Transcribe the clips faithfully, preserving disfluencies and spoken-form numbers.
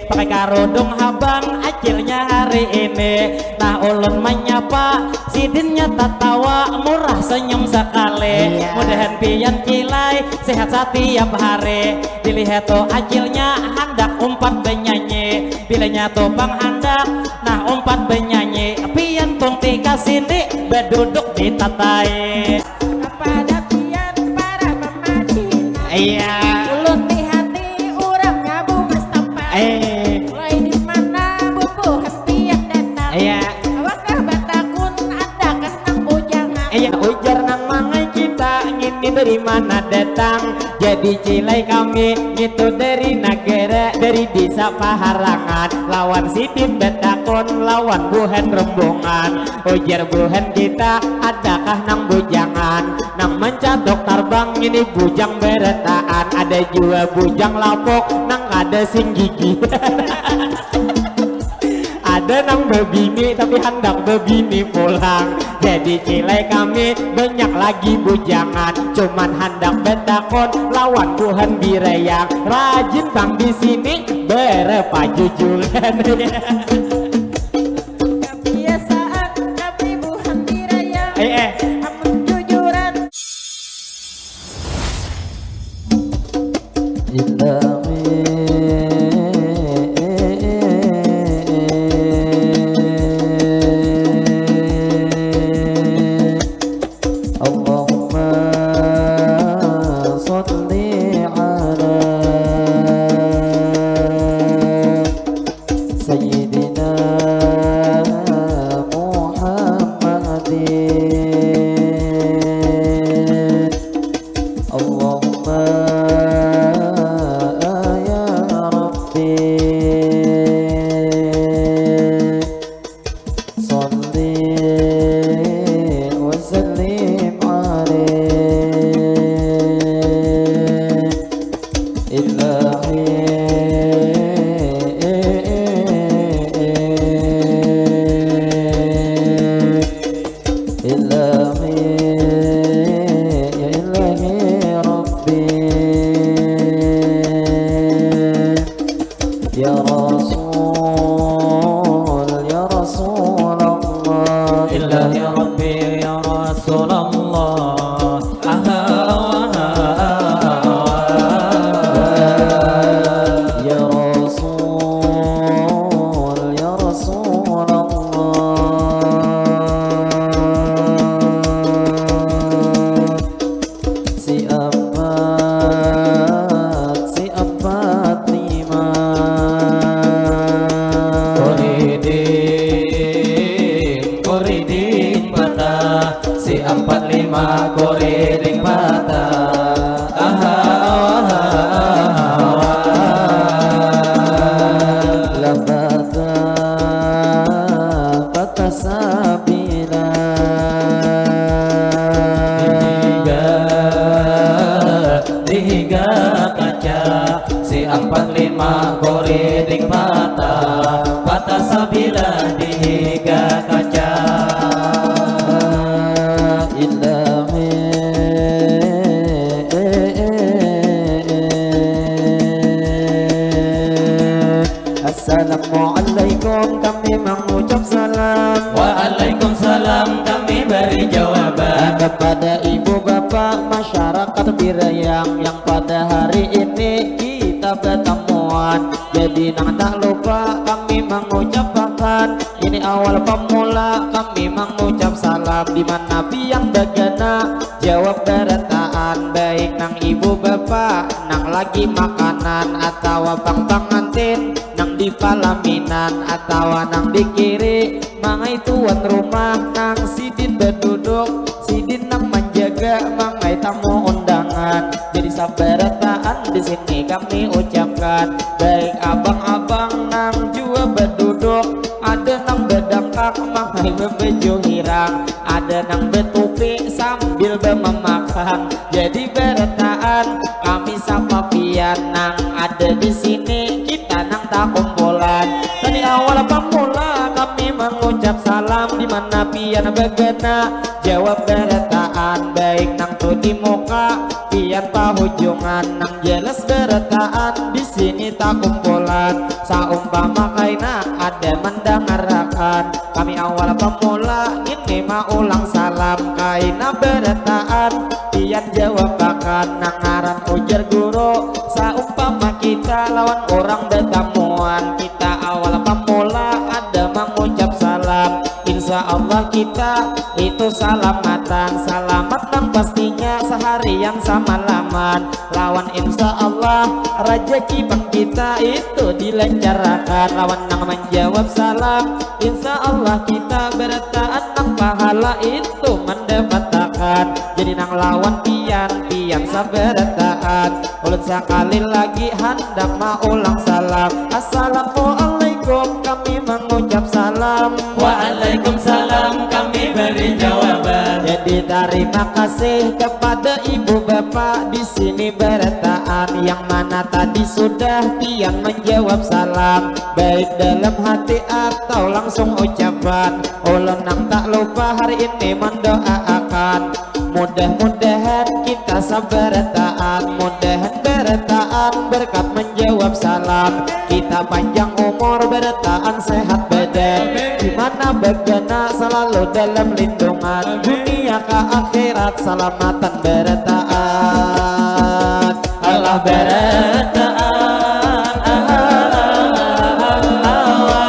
Pakai karudung habang acilnya hari ini. Nah, ulun manyapa, sidinnya tatawa, murah senyum sekali. Iya. Mudahan pian kilai sehat setiap hari. Dilihat tu acilnya handak umpat benyanyi. Bilanya tu pang handak, nah, umpat benyanyi. Pian pungti ka sini, beduduk di tatai. Kepada pian para pemadina. Iya. Ulun lihati urangnya bungas tampan. Eh. Mulai di mana bubuhan pian datang? Iya. Awakah batakun ada kah nang bujangan? Iya, ujar nang mangai kita ngini dari mana datang. Jadi cilai kami ngitu dari nagara, dari desa Paharangan. Lawan sidin batakun, lawan buhan rombongan. Ujar buhan kita, adakah nang bujangan? Nang mancatuk tarbang ini bujang barataan. Ada jua bujang lapuk nang kada sing gigi. Ada nang babini tapi handak babini pulang. Jadi cilai kami banyak lagi bujangan. Cuman handak batakun lawan buhan birayang. Rajin pang di sini berapa jujulan. Kebiasaan kami buhan birayang. Eh, eh. Amun jujuran. Ilahi, Allahumma salli ala Sayyidina Muhammadin. Allahumma ya Rabbi salli wa sallim alaihi. Ilahi, ilahi, ya ilahi rabbi, ya rasul, ya rasulallah. Ilahi rabbi, ya rasulallah. Ya Rasul, ya Rasulullah. Si ampat, si ampat lima. Kuriding, kuriding patah. Si ampat lima kuriding patah. Aha, aha, aha. Labata patah sabila. Dihiga, dihiga kaca. Si ampat lima kuriding patah, patah sabilah dihiga kaca. Ilahi. Assalamualaikum, kami mengucap salam. Waalaikumsalam, kami beri jawaban. Kepada ibu bapak masyarakat Birayang yang pada hari ini kita bertemuan. Jadi nang tak lupa kami mengucapkan, ini awal pemula kami mengucap salam. Di mana pian bagana, jawab berataan, baik nang ibu bapak, nang lagi makanan, atawa pang pangantin, nang di palaminan, atawa nang di kiri, mangai tuan rumah, nang sidin beduduk, sidin nang manjaga, mangai tamu undangan. Jadi sabarataan di sini kami ucapkan, baik abang-abang nang jua beduduk, ada nang bedangkak, mangai bebaju hirang, ada nang betupi sambil bememakan. Jadi berataan kami sapa pian nang ada di sini, kita nang takumpulan. Tadi awal pemula kami mengucap salam, di mana pian bagana, jawab berataan, baik nang tu di muka, pian pahujungan, nang jelas berataan di sini takumpulan, saumpama kaina ada mandangarakan. Kami awal pemula ngini maulang salam, kaina barataan pian jawabakan. Nang ngaran ujar guru, saumpama kita lawan urang batamuan, kita awal pemula ada mangucap salam. Insya Allah kita itu salamatan, salamat nang pastinya saharian samalaman. Lawan insya Allah rajaki pang kita itu dilancarakan. Lawan nang manjawab salam, insya Allah kita barataan nang pahala itu mandapatakan. Jadi nang lawan pian, pian sabarataan. Ulun sakali lagi handak maulang salam. Assalamualaikum, kami mangucap salam. Waalaikumsalam, kami bari jawaban. Jadi tarima kasih kepada ibu bapa di sini barataan, yang mana tadi sudah pian menjawab salam, baik dalam hati atau langsung ucapan. Ulun nang tak lupa hari ini mendoaakan, mudah-mudahan kita sabarataan, mudahan barataan berkat menjawab salam. Kita panjang umur, barataan sehat badan, di mana bagana selalu dalam lindungan, dunia ka akhirat salamatan barataan. Allah barataan, Allah lawan.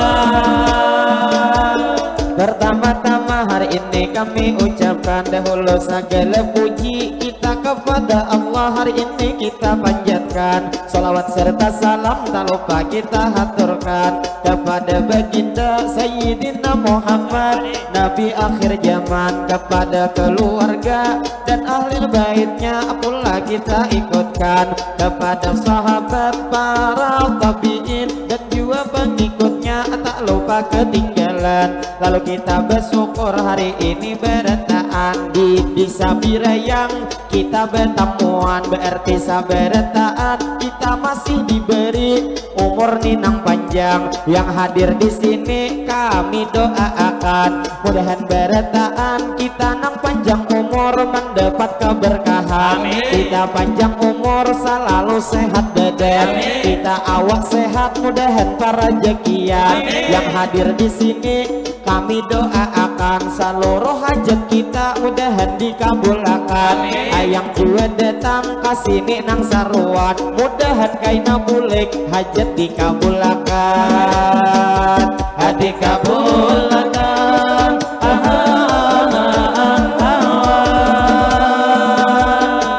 Pertama-tama hari ini kami ucapkan dahulu segala puji kita kepada Allah. Hari ini kita panjatkan salawat serta salam tak lupa kita haturkan kepada baginda Sayyidina Muhammad, Nabi akhir zaman, kepada keluarga dan ahli baitnya pula kita ikutkan, kepada sahabat, para tabiin dan jua pengikutnya tak lupa ketinggalan. Lalu kita bersyukur hari ini barataan di Desa Birayang kita bertemuan, berarti sabarataan kita masih diberi umur ni nang panjang. Yang hadir di sini kami doaakan, mudahan barataan kita nang panjang umur mendapat keberkahan. Amin. Kita panjang umur, selalu sehat badan. Amin. Kita awak sehat, mudahan parajakian. Amin. Yang hadir di sini kami doaakan, seluruh hajat kita mudahan dikabulakan. Amin. Ayang jua datang ka sini nang saruan, mudahan kaina bulik hajat dikabulakan. Ah, dikabulakan. Ah, ah, ah, ah, ah.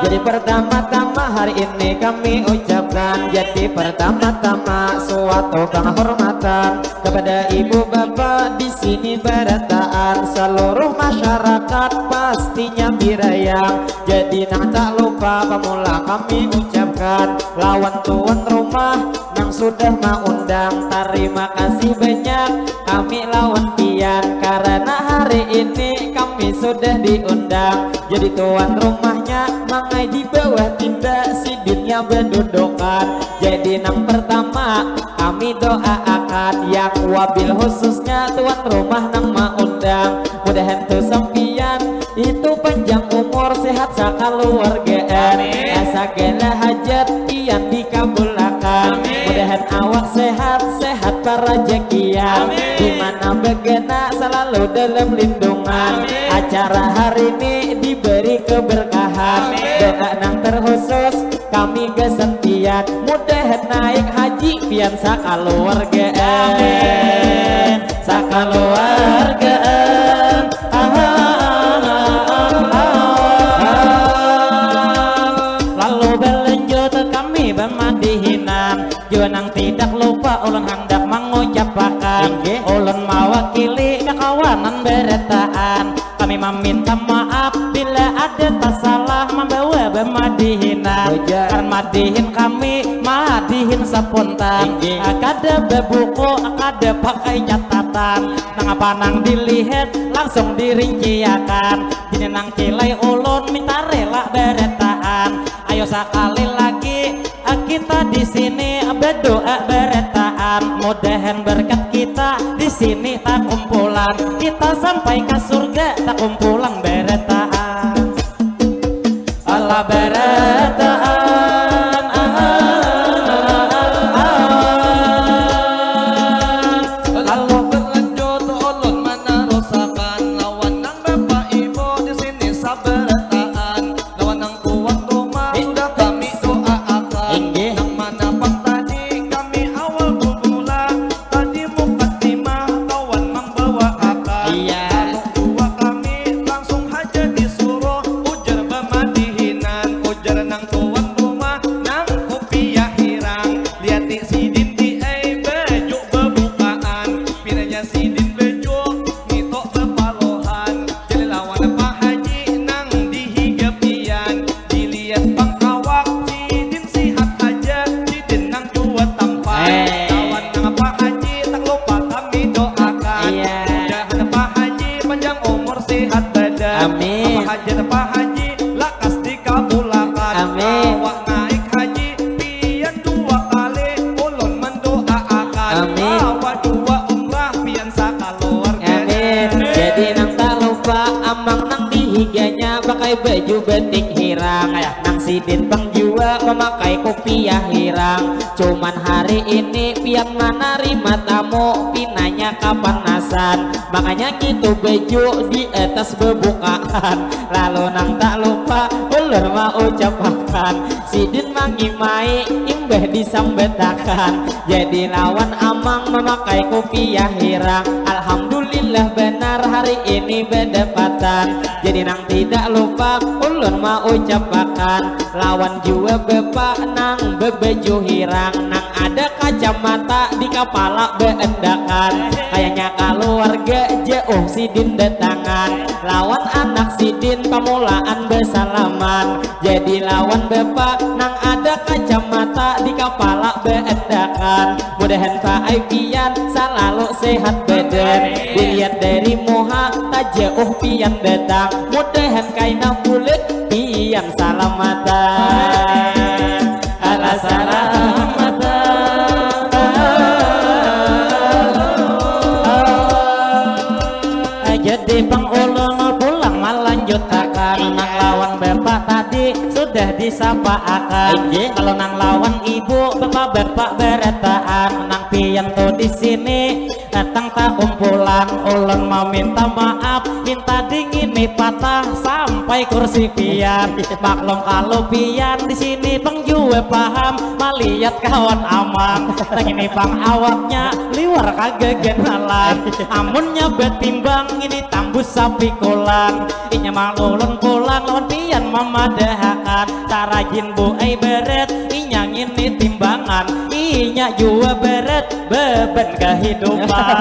Jadi pertama-tama hari ini kami ucapkan, jadi pertama-tama suatu penghormatan kepada ibu bapa di sini barataan, seluruh masyarakat pastinya Birayang. Jadi nang tak lupa pamula kami ucapkan lawan tuan rumah nang sudah maundang. Tarima kasih banyak kami lawan pian karena hari ini kami sudah diundang. Jadi tuan rumahnya mangai di bawah tindak sidinnya badudukan. Jadi nang pertama kami doaakan yang wabil khususnya tuan rumah nang maundang. Mudahan tu sampiyan itu panjang umur, sehat sakaluargaan. Amin. Sagala hajat pian dikabulakan. Amin. Mudahan awak sehat, sehat parajakian. Amin. Di mana bagana selalu dalam lindungan. Amin. Acara hari ini diberi keberkahan. Amin. Doa nang terkhusus kami gasan pian, mudahan naik haji pian sakaluargaan. Amin. Sakaluargaan. Ah, ah, ah, ah, ah. Lalu berlanjut kami bamadihinan. Jua nang tidak lupa ulun handak mangucapakan. Inggih. Ulun mawakili kakawanan barataan. Kami maminta maaf bila ada tasalah mambawa bamadihinan. Wajar. Karna madihin kami, madihin sapuntan. Inggih. Kada babuku, kada pakai catatan. Nangapa nang dilihat, langsung dirinciakan. Dini nang kilai ulun minta rela barataan. Ayo sakali lagi, kita di sini badoa barataan. Mudahan berkat kita di sini takumpulan, kita sampai ka surga takumpulan barataan. Allah barataan, ah, ah, ah, ah, Baju betik hirang, nang sidin pang jua memakai kupiah hirang. Cuman hari ini pian manarima tamu, pinanya kapanasan, makanya ngitu baju di atas bebukaan. Lalu nang tak lupa ulun maucapakan, sidin mangimai imbah disambatakan. Jadi lawan amang memakai kupiah hirang. Alhamdulillah banar hari ini bedapatan. Jadi nang tidak lupa ulun maucapakan, lawan jua bapa nang bebaju hirang, nang ada kacamata di kapala beendakan. Kayaknya kaluarga jauh sidin datangan, lawan anak sidin pamulaan besalaman. Jadi lawan bapa nang ada kacamata di kapala beendakan. Mudahan paai pian salalu sehat badan. Dilihat dari muha tajauh pian datang. Mudahan kaina bulik pian salamatan. Ala salamatan. Jadi pang ulun pulang malanjutakan, nang lawan bapa tadi sudah disapaakan. Inggih. Kalau nang lawan ibu bapa-bapa berataan, nang pian tu di sini datang takumpulan. Ulun maminta maaf, minta dingini patah sampai kursi pian. Maklum kalau pian di sini pang jua paham, malihat kawan amang. Nang ini pang awaknya liwar kagaganalan. Amunnya betimbang ini tambus sapikulan. Inya mangulun pulang lawan pian mamadahakan, tarajin bu ai beret, inya ngini timbangan, inya jua beret beban kehidupan.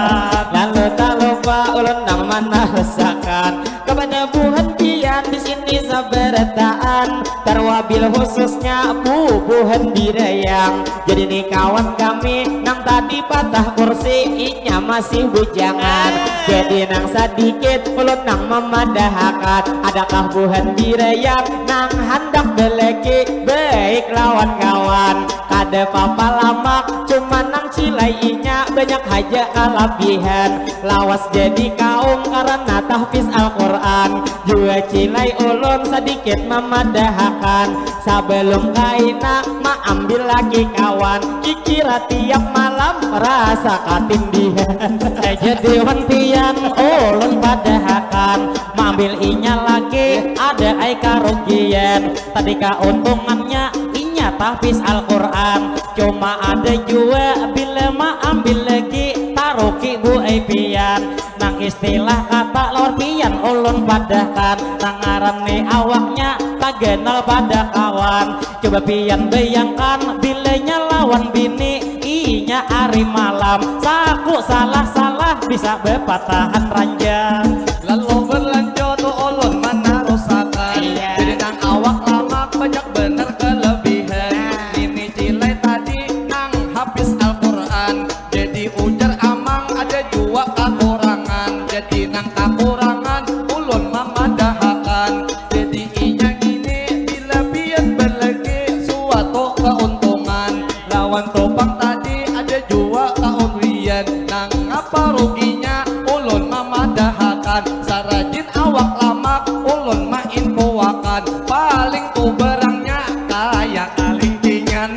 Lalu tak lupa ulun nang manarusakan kepada buhan pian di sini sabarataan, terwabil khususnya bubuhan dirayang. Jadi ni kawan kami nang tadi patah kursi, inya masih bujangan. Jadi nang sadikit ulun nang mamadahakan, adakah buhan dirayang nang handak balaki baik lawan kawan? Kada papa lamak, cuma nang cilai inya banyak haja kalabihan. Lawas jadi kaum karana tahfiz Al-Quran. Jua cilai ulun sadikit mamadahakan, sabalum kaina maambil laki kawan, kikira tiap malam rasa katindihan. Jadi wan pian ulun padahakan, maambil inya laki ada ai karugian. Tadi kauntungannya inya tahfiz Al-Quran, cuma ada jua bila maambil lagi taruki bu ai pian. Nang istilah kata lawan pian ulun padahkan, nang ngaran ni awaknya taganal pada kawan. Coba pian bayangkan bilanya lawan bini inya ari malam, saku salah-salah bisa bepatahan ranjang. Lalu berlanjut tu ulun manarusakan. Iya. Jadi nang awak lamak banyak benar kelebihan. Nah. Nini cilai tadi nang habis Al-Quran. Jadi ujar amang ada jua kakurangan. Jadi nang kakurangan ulun mamadahakan. Jadi inya ngini bila pian balagi suatu kauntungan. Lawan tupang tadi ada jua kaurwian. Nang apa ruginya ulun mamadahakan. Sarajin awak lamak ulun mainfoakan. Paling tu barangnya kaya kalingkingan.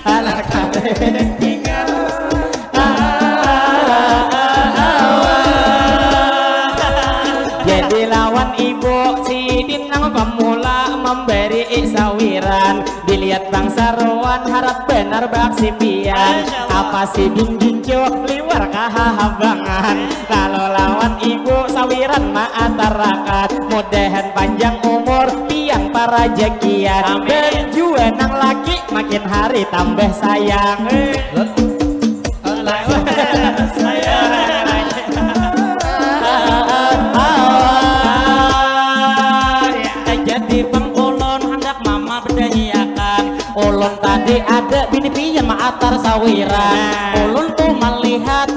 Anak kalingkingan. Jadi lawan ibu sidin nang pamula mambari sawiran. Dilihat bangsa ruan harap benar bak sipian. Apa sidin gincu liwar kahahabangan. Lalu lawan ibu sawiran maatarakan. Mudahan panjang umur pian parajakian. Amin. Dan jua nang laki makin hari tambah sayang. Jadi pang ulun handak mama bedahiakan. Ulun tadi ada bini pian maatar sawiran. Ulun tu malihat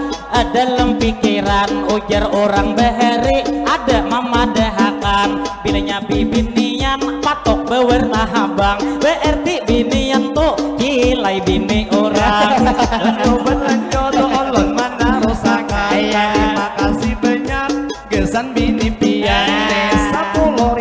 dalam pikiran, ujar orang bahari ada mamadahakan. Bilanya bibinian patok bawarna habang, berarti binian tu cilai bini orang. Lalu berlanjut ulun manarusakan. Iya. Terima kasih banyak gasan bini pian. Nah. Desa Pulau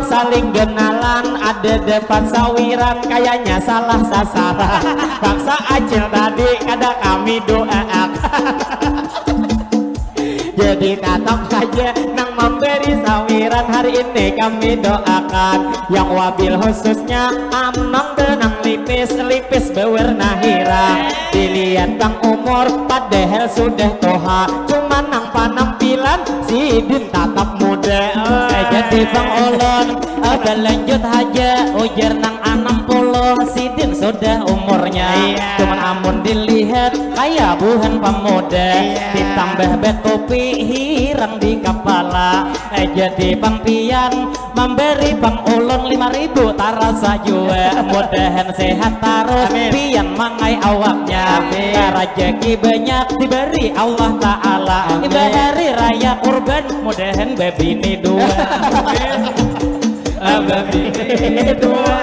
Saling kenalan, ada dapat sawiran, kayaknya salah sasaran. Paksa acil tadi kada kami doakan. Jadi tatap saja nang memberi sawiran hari ini kami doakan. Yang wabil khususnya amang benang lipis, lipis bewarna hirang. Dilihat bang umur padahal sudah toha, cuma nang panampilan sidin tatap muda. Eh, jadi bang ulun, eh, berlanjut aja ujar nang anam puluh sidin sudah umurnya. Iya. Cuman amun dilihat kaya buhan pemuda. Iya. Ditambah betopi hirang di kepala. Eh, jadi bang pian memberi bang ulun lima ribu tarasa jua. Mudahan sehat tarus. Amin. Pian mangai awaknya. Amin. Rezeki banyak diberi Allah Ta'ala. Amin. Imbah hari raya kurban mudahan bebini dua. Amin. Bebini dua.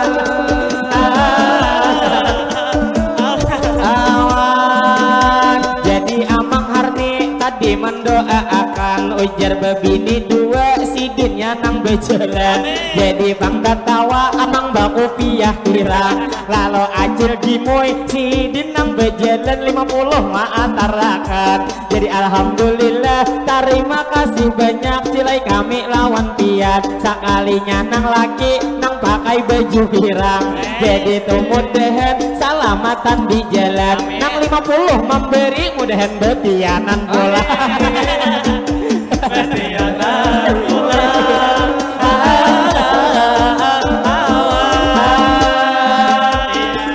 Awan. Jadi amang Harni tadi mendoaakan ujar bebini dua sidinnya nang berjalan. Jadi bang tatawa amang bakupiah hirang. Lalu acil gimui sidin nang berjalan lima puluh maatarakan. Jadi alhamdulillah, tarima kasih banyak cilai kami lawan pian. Sakalinya nang laki nang pakai baju hirang. Jadi tu mudahan salamatan di jalan. Amin. Nang lima puluh memberi mudahan bepianan pulang. Amin. Bepianan pulang.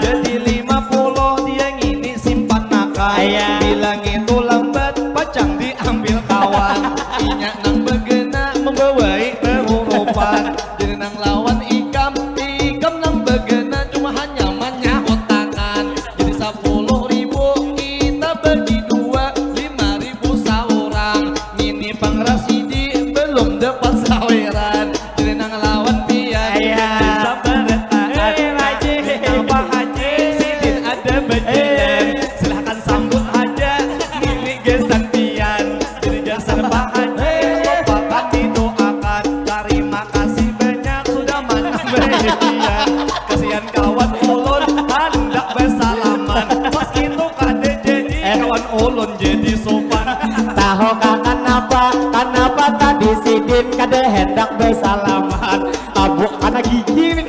Jadi lima puluh dia ngini simpan makan. Iya. Bilang itu lambat pacang diambil kawan. Inya nang begena membawai kehurupan. Jadi nang lawan ikam, ikam nang begena cuma hanya manyaut tangan. Jadi sepuluh ribu kita bagi dua, lima ribu saurang. Ngini pang rasidi belum dapat saweran. Jadi nang lawan pian. Iya. Bisa barataan. Eh, Pak Haji. Nang Pak Haji sidin ada bajikan. Eh. Silahkan sambut haja. Ngini gasan pian. Jadi gasan Pak Haji. Eh. Lupa kami doakan. Tarima kasih banyak sudah manambahi pian. Kasihan kawan ulun handak basalaman. Pas itu kada jadi. Eh. Kawan ulun jadi sopan. Tahu kah kanapa? Kanapa tadi sidin kada hendak basalaman? Tabuk kana gigi min.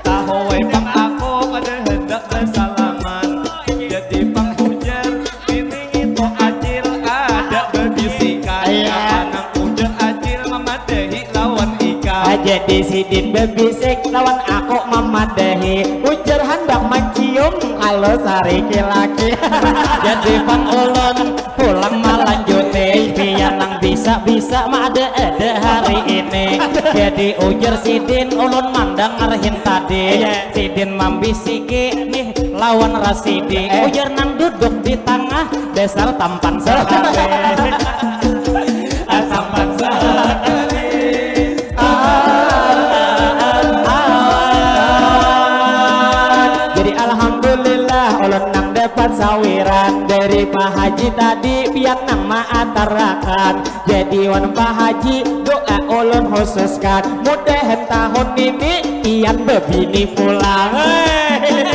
Tahu ai pang aku kada hendak basalaman. Jadi pang ujar, bini ngitu acil ada babisikan. Iya. Apa nang ujar acil mamadahi lawan ikam. Ah, jadi sidin babisik lawan aku mamadahi. Ujar handak mancium kalau sariki laki. Jadi pang ulun pulang malanjuti, pian nang bisa-bisa maada-ada hari ini. Jadi ujar sidin, ulun mandangar hin tadi. Iya. Sidin mambisiki nih lawan Rasidi. Eh. Ujar nang duduk di tangah, dasar tampan sakali. Tampan sakali. Jadi alhamdulillah ulun nang dapat sawiran dari Pak Haji tadi, pian nang maatarakan. Jadi wan Pak Haji, doa ulun khususkan, mudahan tahun ini pian babini pulang. Hei.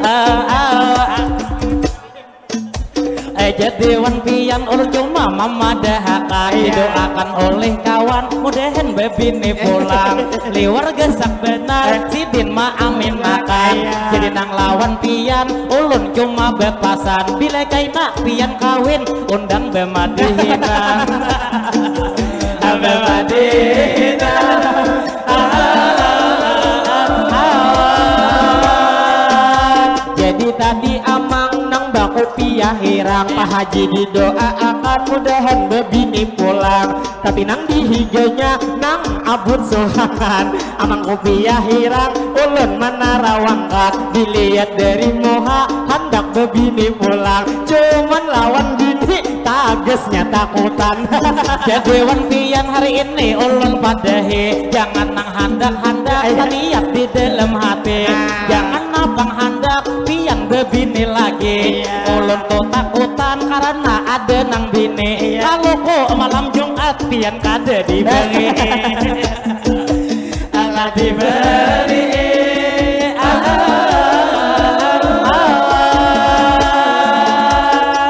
Ah, ah, ah. Eh, jadi wan pian ulun cuma mamadahakan. Iya. Didoakan oleh kawan, mudahan babini pulang. Liwar gasak banar, eh, sidin maaminakan. Iya. Jadi nang lawan pian, ulun cuma bapasan. Bila kaina pian kawin, undang bamadihinan. Bamadihinan. Jadi tadi amang nang bakupiah hirang, Pak Haji didoaakan mudahan babini pulang. Tapi nang di higanya nang abut sorangan. Amang kupiah hirang, ulun manarawangkan. Dilihat dari muha, handak babini pulang. Cuman lawan bini, tagasnya takutan. Jadi wan pian hari ini ulun padahi, jangan nang handak-handak, eh, niat di dalam hati. Ah. Jangan napang handak pian babini lagi. Iya. Ulun tu takutan karena Ada nang bini, iya, kaluku malam Jumat pian kada diberi. Alah diberi.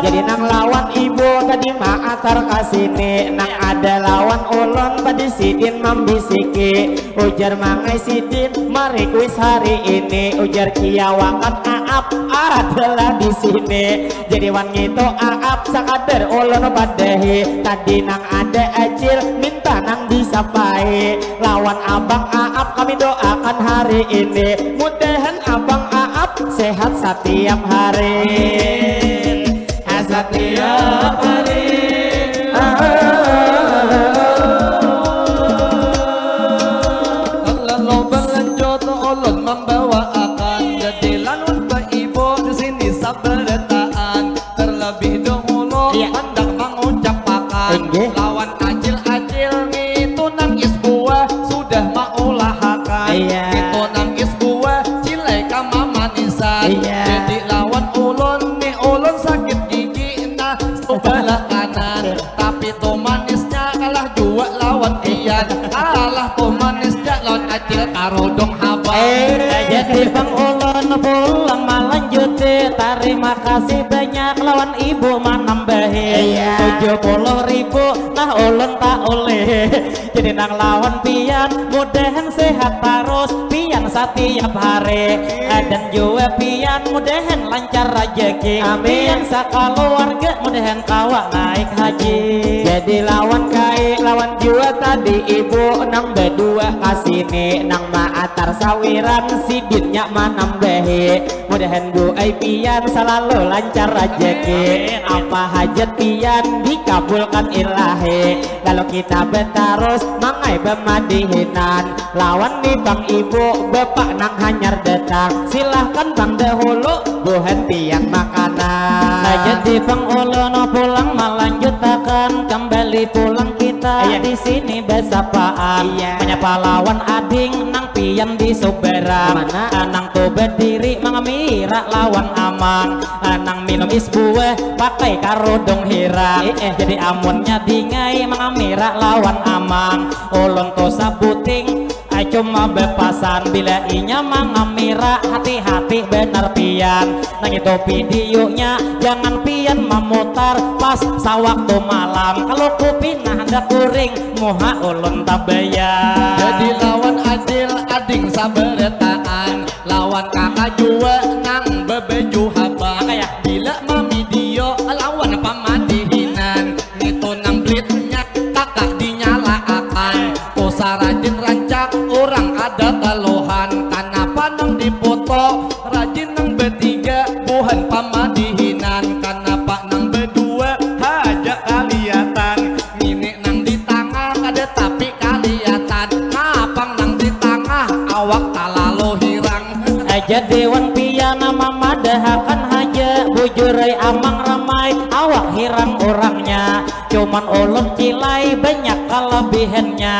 Jadi nang lawan ibu tadi maatar ka sini, nang ada lawan ulun tadi sidin mambisiki. Ujar mangai sidin, mari kuis hari ini. Ujar kiawakan aap adalah di sini. Jadi wan ngitu aap sakadar ulun padahi. Tadi nang ada acil minta nang disapai. Lawan abang aap kami doakan hari ini. Mudahan abang aap sehat satiap hari. Satiap hari. Lalu berlanjut ulun mambawaakan. Jadi lalu ibu di sini sabarataan. Terlebih dahulu, iya, handak mangucapakan, inggih, lawan acil-acil ngitu nangis buah sudah maulahakan. Iya. Ngitu nangis buah cilai ka mamanisan. Iya. Jadi lawan ulun nih, ulun sakit gigi nah sebelah kanan. Tapi tu manisnya kalah jua lawan pian. Alah tu manisnya lawan acil karudung habang. Eh, jadi bang ulun pulang malanjuti. Tarima kasih banyak lawan ibu manambahi. Iya. Tujuh puluh ribu nah ulun tak ulih. Jadi nang lawan pian mudahan sehat tarus pian satiap hari. Dan jua pian mudahan lancar rajaki. Amin. Pian sakaluarga mudahan kawa naik haji. Jadi lawan kai, lawan jua tadi ibu nang badua ka sini, nang maatar sawiran sidinnya manambahi. Mudahan bu ai pian salalu lancar rajaki. Amin, amin. Apa hajat pian dikabulkan ilahi. Lalu kita batarus mangai bamadihinan. Lawan ni bang ibu bapak nang hanyar datang. Silahkan bang dahulu buhan pian makanan. Nah, jadi bang ulun pulang malanjutakan kembali pulang kita. Iya. Di sini basapaan. Iya. Menyapa lawan ading nang pian di subarang. Mana? Nang tu badiri mangamira lawan amang. Nang minum is buah pakai karudung hirang. Eh, eh. Jadi amunnya dingai mangamira lawan amang. Ulun tu sabuting, ai cuma bapasan bila inya mangamira hati-hati banar pian. Nang itu videonya jangan pian mamutar pas sawaktu malam. Kalau kupina handak kuring muha ulun tabayar. Jadi lawan adil ading sabarataan, lawan kakak jua nang babaju habang. Maka ya. Bila mamidio lawan pamadihinan. Nitu nang blitnya kakak dinyalaakan. Ku sarajin rancak urang ada kaluhan. Kanapa nang diputo rajin nang batiga buhan pamadihinan. Kanapa nang badua haja kaliatan. Ngini nang di tangah kada tapi kaliatan. Napang nang di tangah awak talalu hirang. Aja dewan pian mamadahakan haja. Bujur ai amang ramai awak hirang urangnya. Cuman ulun cilai banyak kelebihannya.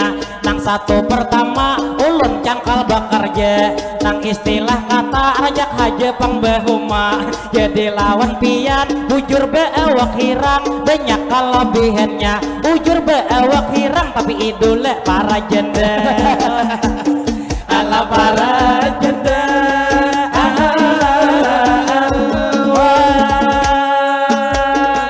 Nang satu pertama ulun cangkal bekerja. Nang istilah kata rajak haja pang bahuma. Jadi lawan pian bujur baawak hirang banyak kelebihannya. Bujur baawak hirang tapi idula para janda. Ala para janda.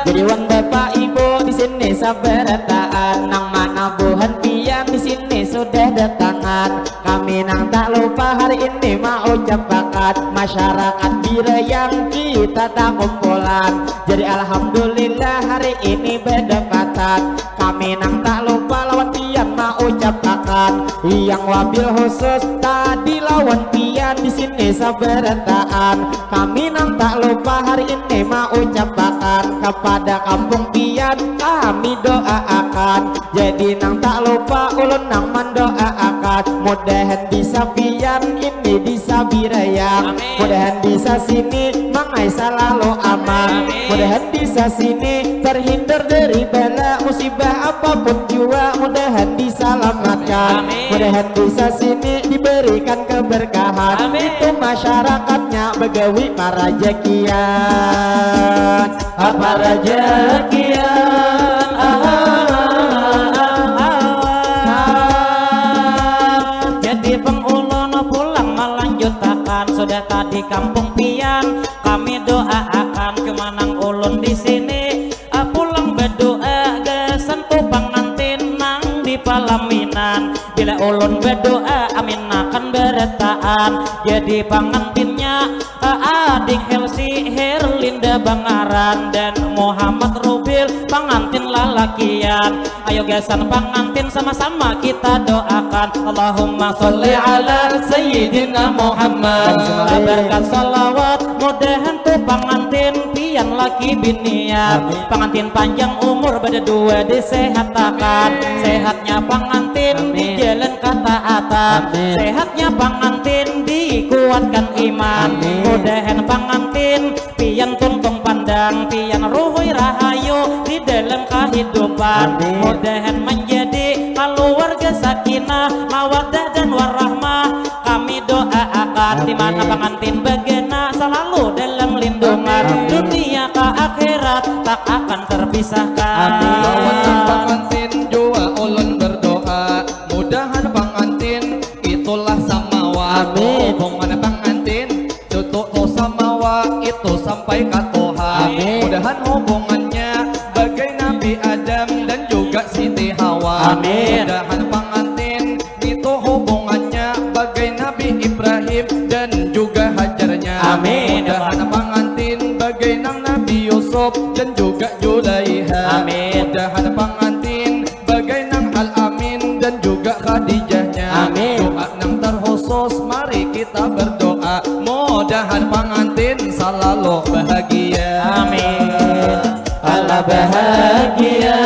Jadi wan bapak ibu di sini sabarataan nang mana buhan pian di sini sudah datangan. Kami nang tak lupa hari ini maucapakan masyarakat Birayang kita tak kumpulan. Jadi alhamdulillah hari ini badapatan. Kami nang tak lupa lawan pian maucapakan yang wabil khusus tadi lawan pian di sini sabarataan. Kami nang tak lupa hari ini maucapakan kepada kampung pian kami doaakan. Jadi nang tak lupa ulun nang mandoaakan mudahan desa pian ini desa Birayang. Amin. Mudahan desa sini mangai salalu aman. Amin. Mudahan desa sini terhindar dari bala musibah apapun jua mudahan disalamatkan. Amin. Mudahan desa sini diberikan keberkahan. Amin. Itu masyarakatnya begawi parajakian. Apa rajakian? Jadi pang ulun pulang malanjutakan, sudah tadi kampung pian kami doaakan, cuma nang ulun di sini, ah, pulang badoa gasan tu pangantin nang di palaminan. Bila ulun badoa, aminakan barataan. Jadi pangantinnya, ah, ading Helsi Herlinda bangaran dan Muhammad Rubil pangantin lalakian. Ayo gasan pangantin sama-sama kita doakan. Allahumma sholli ala Sayyidina Muhammad. Berkat salawat, mudahan tu pangantin pian laki binian. Amin. Pangantin panjang umur, badadua disehatakan. Amin. Sehatnya pangantin, amin, di jalan kataatan. Amin. Sehatnya pangantin, dikuatkan iman. Amin. Mudahan pangantin pian tuntung pandang, pian ruhui rahayu di dalam kahidupan. Amin. Mudahan menjadi keluarga sakinah, mawaddah dan warahmah. Kami doaakan, amin, di mana pangantin bagana selalu dalam lindungan. Amin. Dunia ke akhirat tak akan terpisahkan. Amin. Lawan nang pangantin jua ulun berdoa, mudahan pangantin itulah samawa. Amin. Hubungan pangantin cucu tu samawa itu sampai ka tuha. Amin. Mudahan hubungannya bagai Nabi Adam dan juga Siti Hawa. Amin. Mudahan pangantin nitu hubungannya bagai Nabi Ibrahim dan juga Hajarnya. Amin. Mudahan pangantin bagai nang Nabi Yusuf dan juga Julaiha. Amin. Mudahan pangantin bagai nang Al-Amin dan juga Khadijahnya. Amin. Doa nang terkhusus, mari kita berdoa, mudahan pangantin selalu bahagia. Amin. Allah bahagia.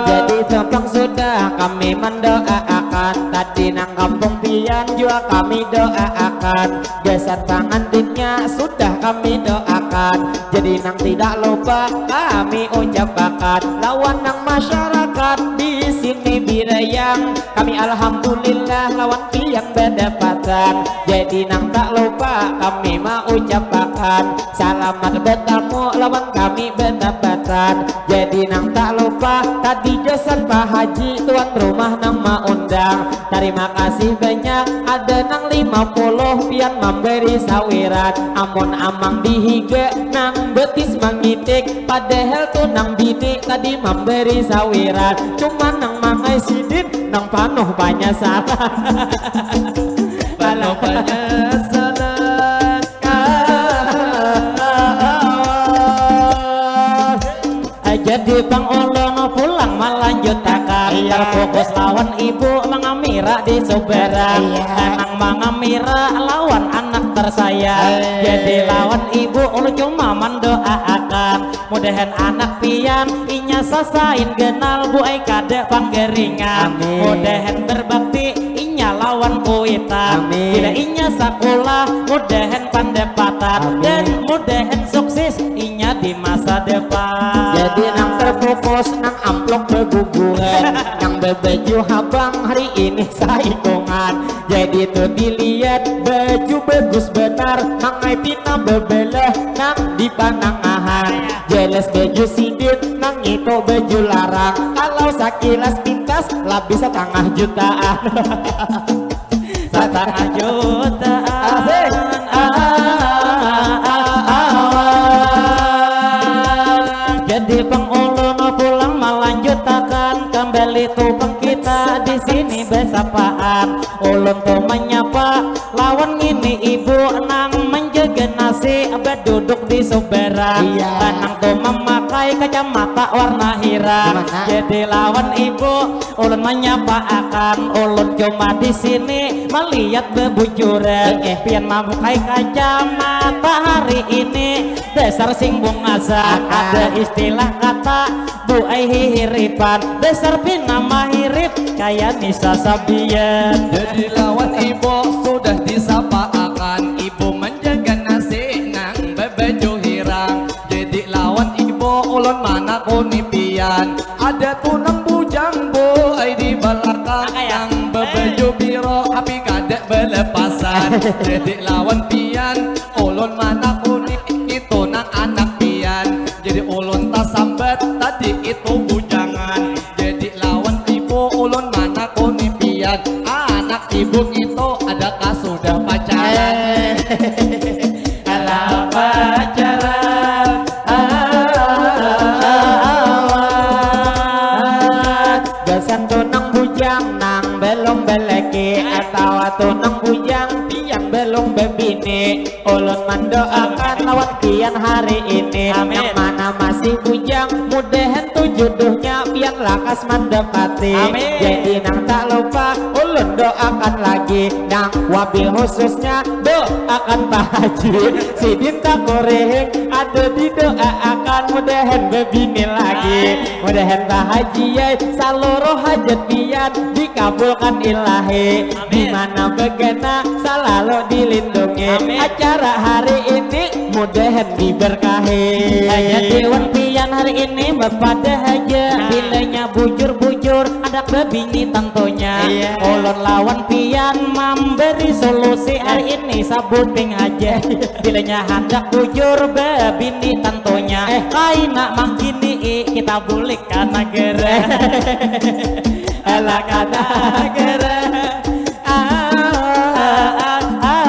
Jadi tu pang sudah kami mendoaakan, tadi nang kampung pian jua kami doaakan. Gasan pangantinnya sudah kami doakan. Jadi nang tidak lupa kami ucapakan. Lawan nang masyarakat di sini Birayang, kami alhamdulillah lawan pian badapatan. Jadi nang tak lupa kami maucapakan, selamat bertamu lawan kami badapatan. Jadi nang tak lupa tadi gasan Pak Haji tuan rumah nang maundang. Tarima kasih banyak, ada nang lima puluh pian mambari sawiran. Amun amang di higa nang betis mangitik, padahal tu nang bini tadi mambari sawiran. Cuma nang mangai sidin nang panuh panyasalan. Panuh panyasalan. Jadi pang ulun pulang malanjutakan. Iya. Terfokus lawan ibu mangamira di subarang. Iya. Nang mangamira lawan anak tersayang. Iya. Jadi lawan ibu ulun cuma mandoaakan, mudahan anak pian inya sasain ganal, buai kada panggaringan. Amin. Mudahan berbakti inya lawan kuitan. Amin. Bila inya sakulah, mudahan pandapatan. Amin. Dan mudahan sukses inya di masa depan. Jadi nang terfokus nang amplop bebubuhan, nang bebaju habang hari ini saikungan. Jadi tu dilihat baju bagus benar, mangai pina bebelah nang di panangahan. Jelas baju sidin nang itu baju larang. Kalau sakilas pintas labih satangah jutaan. Satangah jutaan. Asik. Jadi pang ulun pulang malanjutakan, kembali tu pang kita di sini besapaan. Ulun tu menyapa lawan ngini ibu nang menjaga nasi beduduk di subarang. Iya. Nang tu memakai kacamata warna hirang. Di mana? Jadi lawan ibu ulun menyapa akan, ulun cuma di sini melihat bebujuran. Eh, eh. Pian memakai kacamata hari ini dasar sing bungasan. Akan. Ada istilah kata buai hihiripan, dasar pina mahirip kaya ni sasabian. Jadi lawan ibu sudah disapaakan, ibu menjaga nasi nang babaju hirang. Jadi lawan ibu ulun manakuni pian, ada tu nang bujang buai di balakang. Apa ya? Nang babaju biro tapi kada belepasan. Jadi lawan pian ulun manakuni, itu nang anak pian. Jadi ulun tasambat tadi itu bujangan. Jadi lawan ibu ulun manakuni pian, anak ibu itu adakah sudah pacaran? Eh. Alah pacaran. Gasan tu nang bujang nang belum beleki, atawa tu nang bujang pian belum bebini. Ulun mandoakan lawan pian hari ini. Amin. Nang mana masih bujang, mudahan tu jodohnya pian lakas mandapati. Amin. Jadi nang tak lupa ulun doakan lagi, nang wabil khususnya doakan Pak Haji. Sidin takurihing ada didoaakan, mudahan bebini lagi. Amin. Mudahan Pak Haji ai, saluruh hajat pian dikabulkan Ilahi. Amin. Di mana begana salalu dilindungi. Amin. Acara hari ini mudahan diberkahi. Hanya dewan pian hari ini bepada haja. Nah. Bilanya bujur-bujur, handak bebini tentunya. Iya. Ulun lawan pian memberi solusi hari ini sabuting haja. Bilanya handak bujur bebini tentunya. Eh. Kaina mangkini i, kita bulik ka nagara. Alah ka nagara. Ah, ah, ah, ah.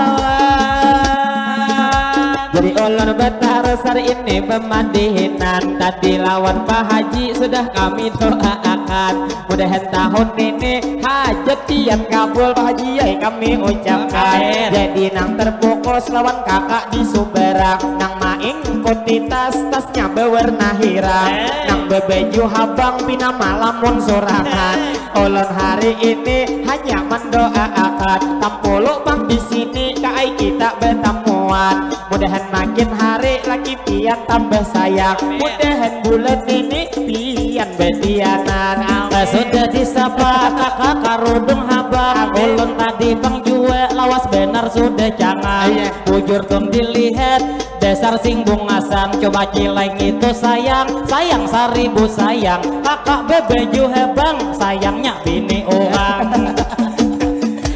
Jadi ulun batarus hari ini pemadihinan. Tadi lawan Pak Haji sudah kami doaakan. Mudahan tahun ini hajat pian kabul, Pak Haji ai, kami ucapkan. Amin. Jadi nang terfokus lawan kakak di subarang, nang maingkuti tas, tasnya bewarna hirang. Amin. Nang bebaju habang pina malamun surangan. Ulun hari ini hanya mendoaakan, tampulu pang di sini, kaai kita betamuan. Mudahan makin hari laki pian tambah sayang. Amin. Mudahan bulan ini pian betianan. Amin. Sudah disapa kakak karudung habang. Amin. Ulun tadi pang jua lawas benar sudah cangang. Iya. Bujur tun dilihat dasar sing bungasan, coba cilai ngitu sayang, sayang saribu sayang, kakak bebaju habang, sayangnya bini urang.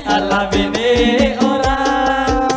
Alah bini urang.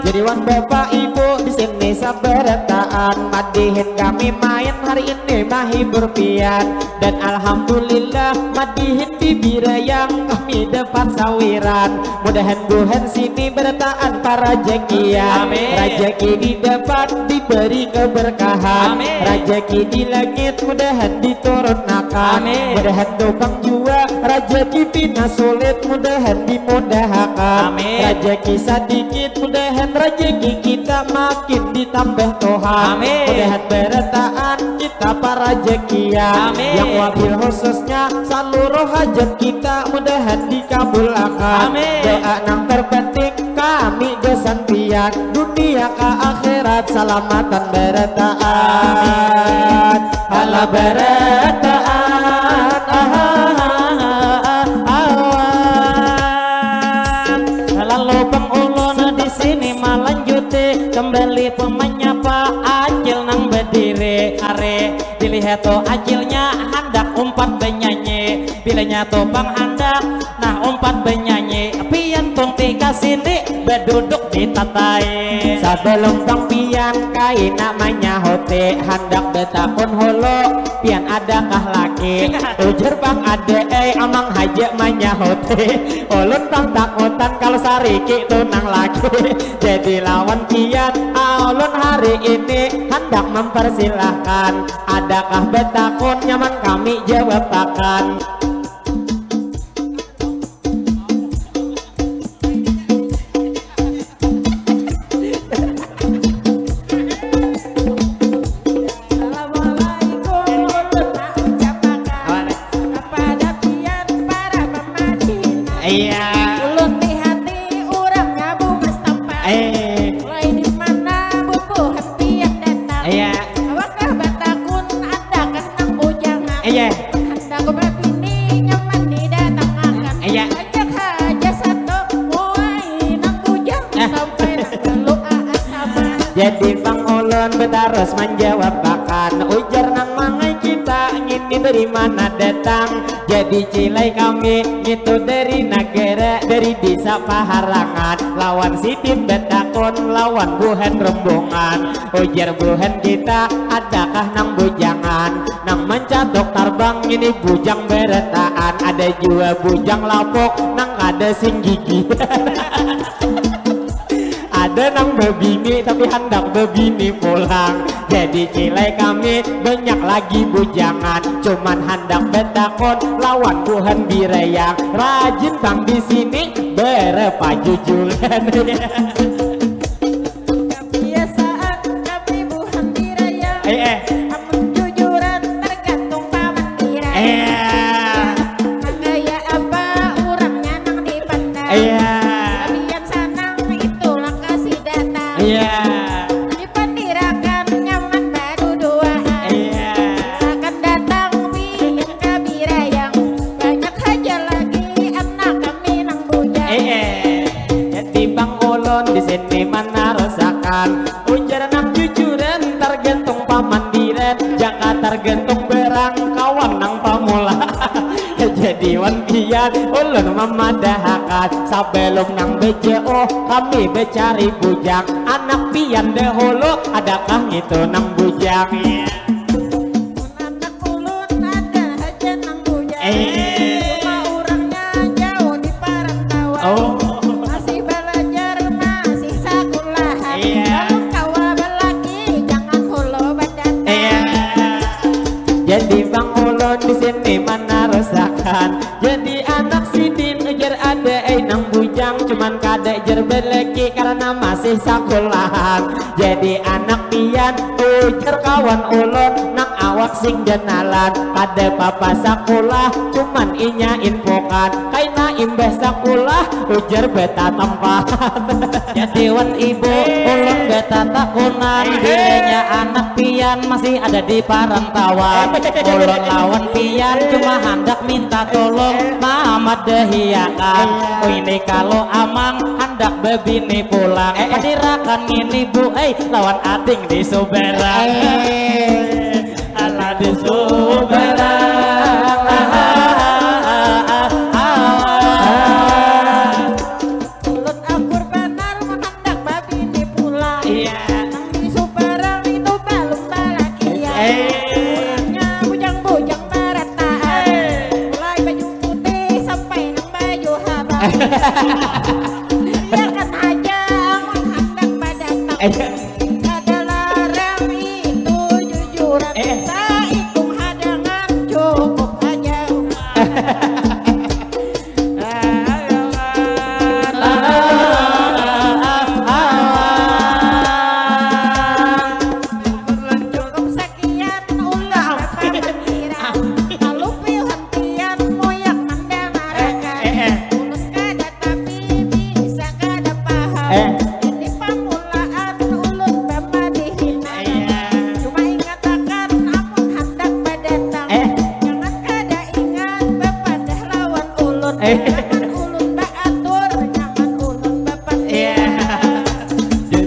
Jadi wan bapak ibu di sini sabarataan, madihin kami main hari ini mahibur pian. Dan alhamdulillah madihin bibirayang kami dapat sawiran. Mudahan buhan sini berataan parajakian. Amin. Rajaki didapat diberi keberkahan. Amin. Rajaki di langit mudahan diturunakan. Amin. Mudahan tu pang jua rajaki pina sulit mudahan dimudahakan. Amin. Rajaki sadikit mudahan rajaki kita makin ditambah Tuhan. Amin. Mudahan berataan kita parajakian. Amin. Yang wabil khususnya saluruh hajat kita mudahan dikabulakan. Amin. Doa nang terpenting kami gasan pian dunia ka akhirat salamatan berataan. Alah berataan. Ah, ah, ah, ah, ah, ah. Lalu pang ulun di sini malanjuti kembali pemanyapa acil nang berdiri. Hari dilihat tu acilnya handak umpat benyanyi. Bilanya tu pang handak nah umpat benyanyi, pian tun ti ka sini baduduk di tatai. Sabalum pang pian kaina manyahuti, handak batakun hulu, pian adakah laki? Ujar pang ada ai, amang haja manyahuti. Ulun pang takutan kalu sariki tu nang laki. Jadi lawan pian, ulun hari ini handak mempersilahkan. Adakah batakun nyaman kami jawabakan? Assalamualaikum, ulun maucapakan kepada pian para pamadihinan. Iya. Ulun lihati urangnya bungas tampan. Eh. Mulai di mana bubuhan pian datang? Iya. Awakah batakun ada kah nang bujangan? Iya. Handak babini nyaman didatangakan. Iya. Ajak haja satu, muai nang bujang Eh. sampai nang kalu aa sama. Jadi pang ulun batarus manjawabakan, ujar nang mangai kita ngin Ini dari mana datang? Jadi cilai kami itu dari negara, dari desa Paharangan. Lawan sidin betakon, lawan buhan rombongan. Ujar buhan kita, adakah nang bujangan? Nang mencatuk tarbang ini bujang beretaan. Ada jua bujang lapuk, nang kada sing gigi. Ada nang bebini tapi handak bebini pulang. Jadi cilai kami banyak lagi bujangan, cuman handak betakon lawan buhan birayang. Rajin pang di sini berapa jujulan. Kebiasaan kami buhan birayang. Eh, eh. Amun jujuran tergantung paman birayang. Eh. Nang kaya apa urangnya nang dipandang. Iya. Labian sanang itulah kasih datang. Iya. Dipandirakan nyaman baduduaan. Iya. Akan datang pian ka birayang. Banyak haja lagi anak kami nang bujang. Eh, eh. Jadi bang ulun di sini manarusakan. Ujar nang jujuran tergantung pamandiran. Jaka tergantung barang kawan nang pamula. Jadi wan pian ulun mamadahakan, sabalum nang bejauh kami becari bujang. Anak pian dahulu, adakah ngitu nang bujang? Mun anak ulun ada haja nang bujang. Eh. Cuma urangnya jauh di parantauan. Oh. Masih balajar, masih sakulahan. Iya. Balum kawa balaki, jangan hulu badatang. Iya. Jadi bang ulun di sini manarusakan. Jadi anak sidin ujar ada ai nang bujang, cuman kada jar balaki karena masih sakulahan. Jadi anak pian ujar kawan ulun nang awak sing ganalan, kada papa sakulah cuman inya infokan. Kaina imbah sakulah ujar betatampahan. Jadi wan ibu, ulun betatakunan, bilanya anak pian masih ada di parantauan. Ulun lawan pian cuma handak minta tolong mamadahiakan. Ini kalau amang handak bebini pulang. Padirakan ngini bu, eh, lawan ading di subaran. Alah di subaran. Ulun akur banar mun handak babini pulang. Iya. Nang di subaran itu balum balakian. Eh. Nya bujang-bujang barataan. Eh. Mulai baju putih sampai nang baju habang. Eh. Biarkan haja amun handak badatang. Eh. Kada larang itu jujuran. Eh. Saikung hadangan cukup haja. Cukup sakian ulah pamandiran. Kalupihan pian muyak mandangarakan. Eh, eh, eh. Ulun kada tapi bisa kada paham. Eh. Ini pamulaan ulun bamadihinan. Iya. Cuma ingatakan amun handak badatang. Eh. Jangan kada ingat bapadah lawan ulun. Eh. Nyaman ulun baatur, nyaman ulun bapadah. Iya.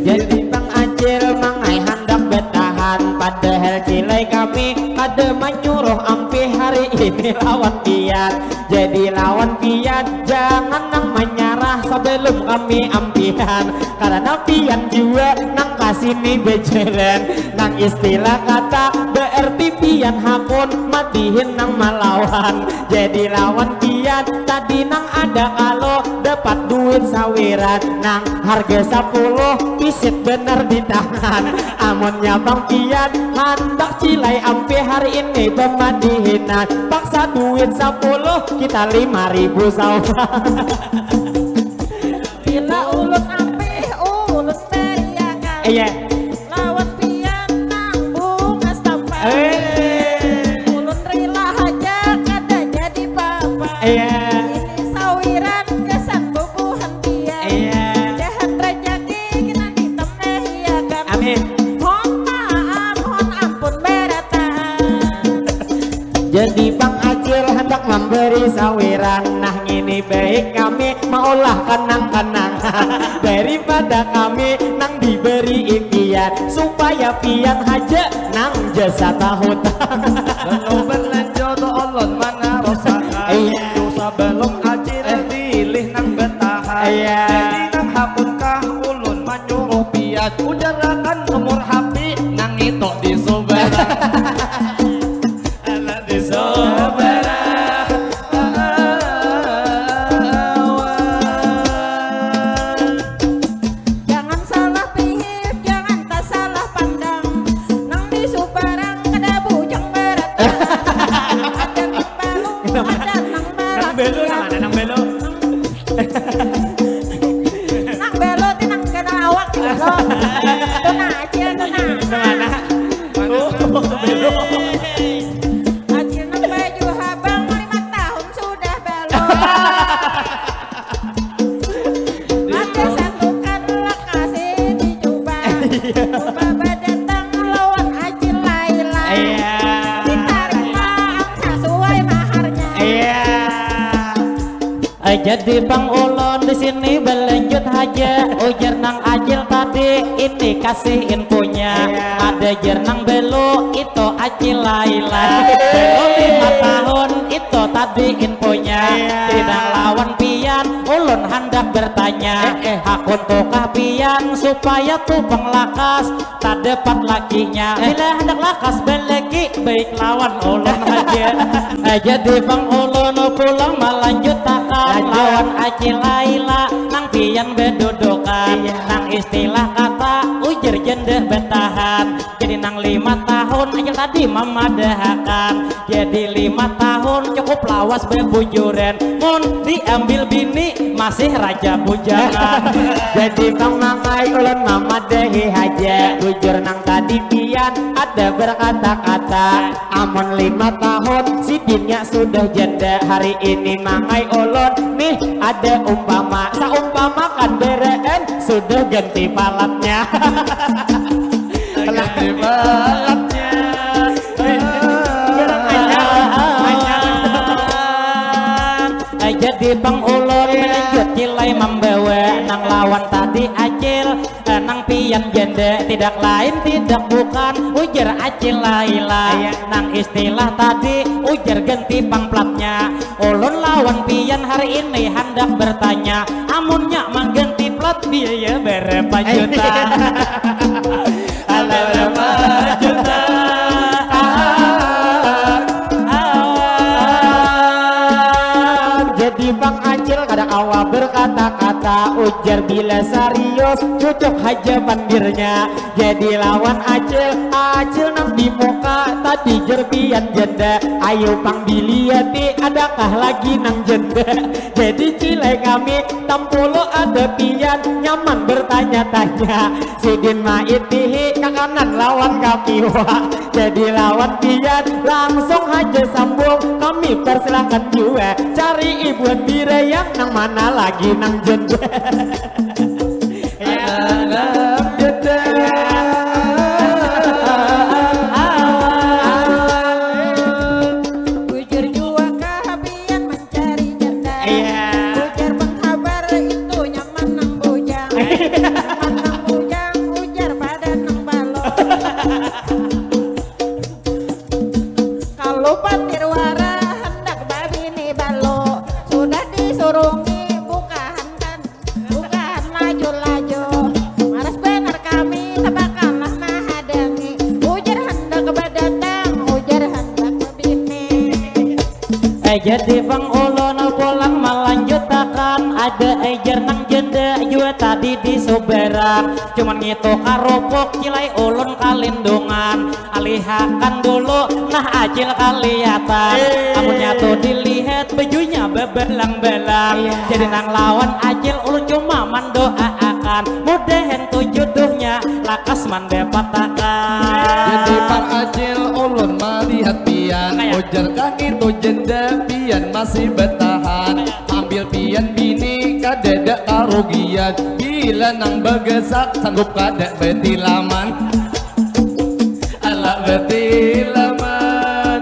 Jadi Bang Acil mangai handak batahan, padahal cilai kami kada manyuruh ampih hari ini lawan pian. Jadi lawan pian jangan nang manyarah sabalum kami ampihan, karana pian jua nang kasini bajalan. Nang istilah kata baarti pian hakun madihin nang malawan. Jadi lawan pian tadi nang ada kalo dapat duit sawiran nang harga sapuluh, pisit banar di tangan. Amunnya Bang pian handak cilai ampih hari ini bamadihinan, paksa duit sapuluh kita lima ribu sawan. Bila ulun ampih, ulun bariakan. Iya. Lawan pian nang bungas tampan. Eh. Ulun rila haja kada jadi papa. Iya. Ini sawiran gasan bubuhan pian. Iya. Mudahan rajaki kita ditambahiakan. Amin. Mohon maaf, mohon ampun barataan. Jadi Bang Acil handak mambari sawiran. Nah, ngini baik kami maulah kanang-kanang daripada kami nang dibari pian, supaya pian haja nang jasa tahutang. Lalu berlanjut. Ujar akan nomor H P nang itu di Sobara. Anak di Sobara. Jangan salah pihit, jangan tak salah pandang. Nang di Subarang kada bujang barat. Ada nang balu, ada nang barat. Nang balu nang mana nang balu? Nang belo ti nang ganal awak ti belo. Tu nah acil tu nah. Nang mana? Oh, belo. Acil nang baju habang lima tahun sudah belo. Ada satukan lekasi dicuba. Cuba badatang lawan acil Laila. Iya. Ditarima ang sasuai maharnya. Iya. Jadi pang ulun di sini belanjut haja, ujar nang acil tadi ini kasih infonya. Ada jer nang belo itu acil Laila, belo lima tahun itu tadi infonya. Tidak lawan pian ulun handak bertanya, hakun tukah pian supaya tu pang lakas. Tadepat lakinya bila handak lakas beleki baik lawan ulun haja. Jadi pang ulun pulang malanjutakan lawan Acil Laila nang pian bedudukan nang istilah kata ujar janda betahan. Jadi nang lima tahun Acil tadi mamadahakan. Jadi lima tahun cukup lawas bebujuran. Mun diambil bini masih raja bujangan. Jadi pang mangai ulun mamadahi haja. Bujur nang tadi pian ada berkata-kata. Amun lima tahun sidinnya sudah janda. Hari ini mangai ulun nih ada umpama. Saumpamakan bereen sudah ganti palatnya. Ganti palatnya. Jadi pang ulun melanjut kilai mambawa nang lawan tadi acil nang pian janda tidak lain tidak bukan ujar acil Laila nang istilah tadi ujar ganti pang platnya ulun lawan pian hari ini handak bertanya amunnya mangganti plat biaya berapa juta. Ada berapa juta? Jadi Bang Acil kada kawa berkata-kata ujar bila serius cucuk haja pandirnya. Jadi lawan Acil, Acil nang di muka tadi jer pian janda. Ayo pang diliati adakah lagi nang janda. Jadi cilai kami tampulu ada pian nyaman bertanya-tanya. Sidin maitihi ka kanan lawan ka kiwa. Jadi lawan pian langsung haja sambung kami persilahkan jua cari ibuan birayang nang mana lagi nang jenda. Bujur jua kah pian mencari janda. Ujar penghabar itu nyaman nang bujang. Nyaman nang bujang ujar pada nang balo. Kalu patir wara handak babini balo. Sudah disurungi bukahan kan. Bukahan laju-laju. Maras banar kami tapakanlah mahadangi. Ujar handak badatang, ujar handak babini. Eh jadi pang ulun pulang malanjutakan ada ejar nang janda jua tadi di subaran cuman ngitu karupuk kilai ulun kalindungan alihakan dulu nah acil kalihatan amunnya tu dilihat bajunya babalang-balang jadi nang lawan acil ulun cuma mandoaakan mudahan tu juduhnya lakas mandapatakan. Jadi pang acil ulun malihat pian ujar kang itu jenda pian masih batahan ambil pian bini kadada karugian bila nang bagasak sanggup kada batilaman ala batilaman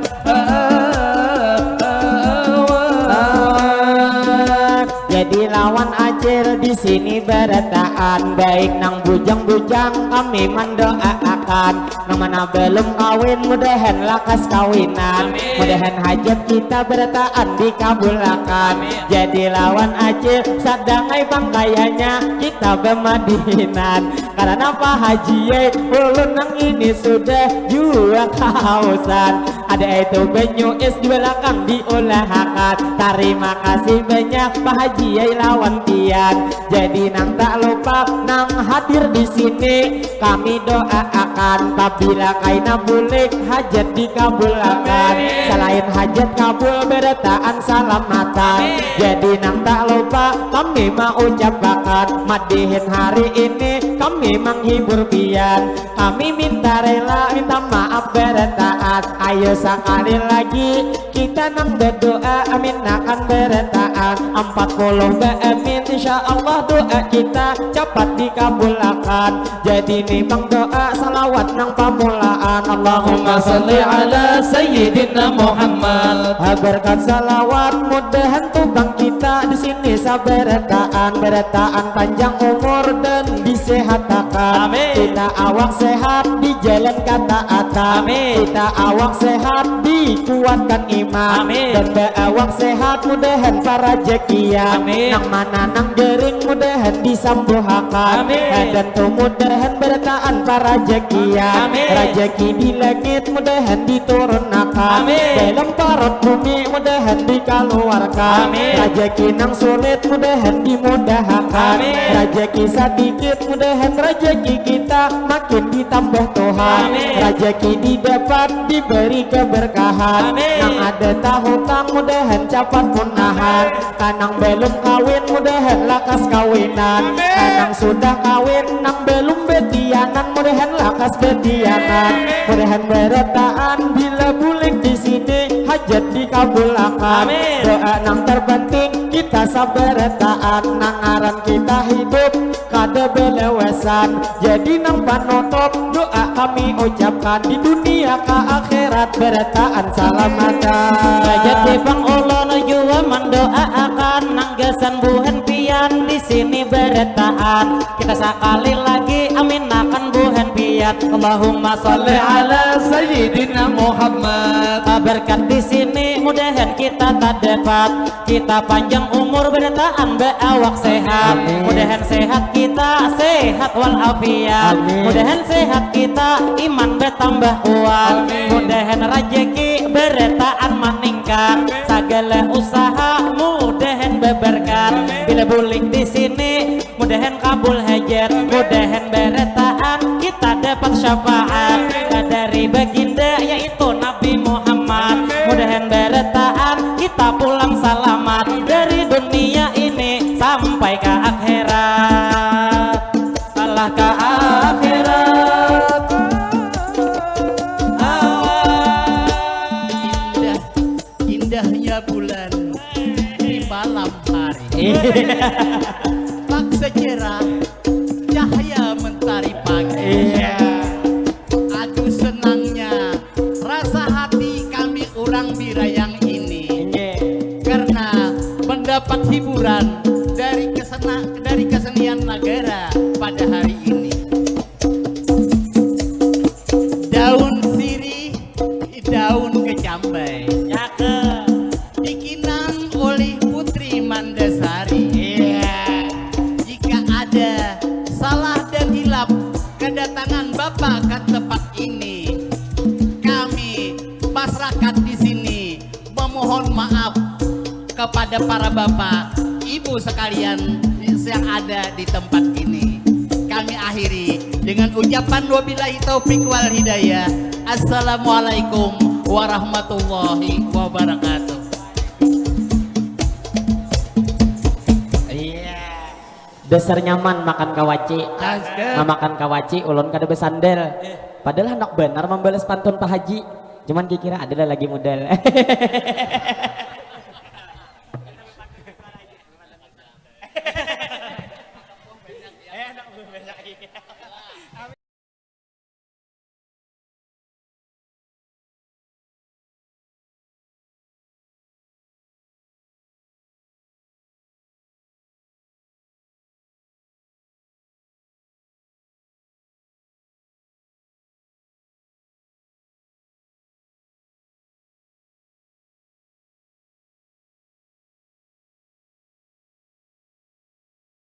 jadi lawan acil di Di sini barataan, baik nang bujang-bujang kami mandoaakan. Nang mana belum kawin, mudahan lakas kawinan. Amin. Mudahan hajat kita barataan dikabulakan. Amin. Jadi lawan acil sadangai pangkayanya kita bemadihinan. Karena Pak Haji, eh, ulun nang ini sudah jua kahausan. Ada itu banyu es di belakang diulahakan. Tarima kasih banyak Pak Haji, ai, lawan pian. Jadi nang tak lupa nang hadir di sini, kami doaakan pabila kaina bulik hajat dikabulakan. Amin. Selain hajat kabul, berataan salamatan. Amin. Jadi nang tak lupa kami maucapakan madihin hari ini kami menghibur pian. Kami minta rela, minta maaf berataan. Ayo sakali lagi kita nang berdoa, amin akan berataan. Empat puluh baamin, insya Allah doa kita cepat dikabulakan. Jadi ni pang doa salawat nang pamulaan. Allahumma salli ala Sayyidina Muhammad. Berkat salawat mudahan tu pang kita di sini sabarataan, barataan panjang umur dan disehatakan. Amin. Kita awak sehat di jalan kataatan. Amin. Kita awak sehat dikuatkan iman. Amin. Dan baawak sehat mudahan parajakian. Amin. Nang mana nang garing mudahan disambuhakan. Amin. Dan tu mudahan barataan parajakian. Amin. Rajaki di langit mudahan diturunakan. Amin. Dalam parut bumi mudahan dikaluarkan. Amin. Rajaki nang sulit mudahan dimudahakan. Amin. Rajaki sadikit mudahan rajaki kita makin ditambah Tuhan. Amin. Rajaki didapat diberi keberkahan. Amin. Nang ada tahutang mudahan capat punahan. Kanang belum kawin mudahan lakas kawinan. Amin. Kanang sudah kawin nang belum betianan mudahan lakas betianan. Amin. Mudahan berataan bila bulik di sini hajat dikabulakan. Amin. Doa nang terpenting kita sabarataan, nang ngaran kita hidup kada belewesan. Jadi nang panutup doa kami ucapkan di dunia ka akhirat berataan salamatan. Jadi pang ulun jua mandoaakan nang gasan buhan pian di sini berataan. Kita sakali lagi aminakan buhan pian. Allahumma salli ala Sayyidina Muhammad. Berkat di sini mudahan kita tak dapat kita panjang umur berataan baawak sehat. Amin. Mudahan sehat kita sehat walafiat. Amin. Mudahan sehat kita iman bertambah kuat. Amin. Mudahan rajaki berataan maningkat. Amin. Sagala usaha mudahan beberkat. Amin. Bila bulik di sini mudahan kabul hajat. Amin. Mudahan berataan kita dapat syafaat. Amin. Dari baginda yaitu Nabi Muhammad. Amin. Mudahan berataan kita pulang salamat dari dunia ini sampai ke akhirat. Salah ke akhirat. Indah, indahnya bulan di malam hari. Iya. Tak secerah cahaya mentari pagi. Iya. Aduh senangnya rasa hati kami orang Birayang ini. Inggih. Karena mendapat hiburan dari kesena, dari kesenian Nagara pada hari ini. Daun sirih, daun kecambah. Cakep. Dikinang oleh Putri Mandasari. Iya. Jika ada salah dan hilap kedatangan Bapak ke tempat ini, kami masyarakat di sini memohon maaf kepada para bapak, ibu sekalian yang ada di tempat ini. Kami akhiri dengan ucapan wabillahi taufik wal hidayah. Assalamualaikum warahmatullahi wabarakatuh. Iya. Dasar nyaman makan kawaci. Cakep. Mamakan kawaci, ulun kada besandal. Eh. Padahal handak banar membalas pantun Pak Haji. Cuman kikira adalah lagi modal.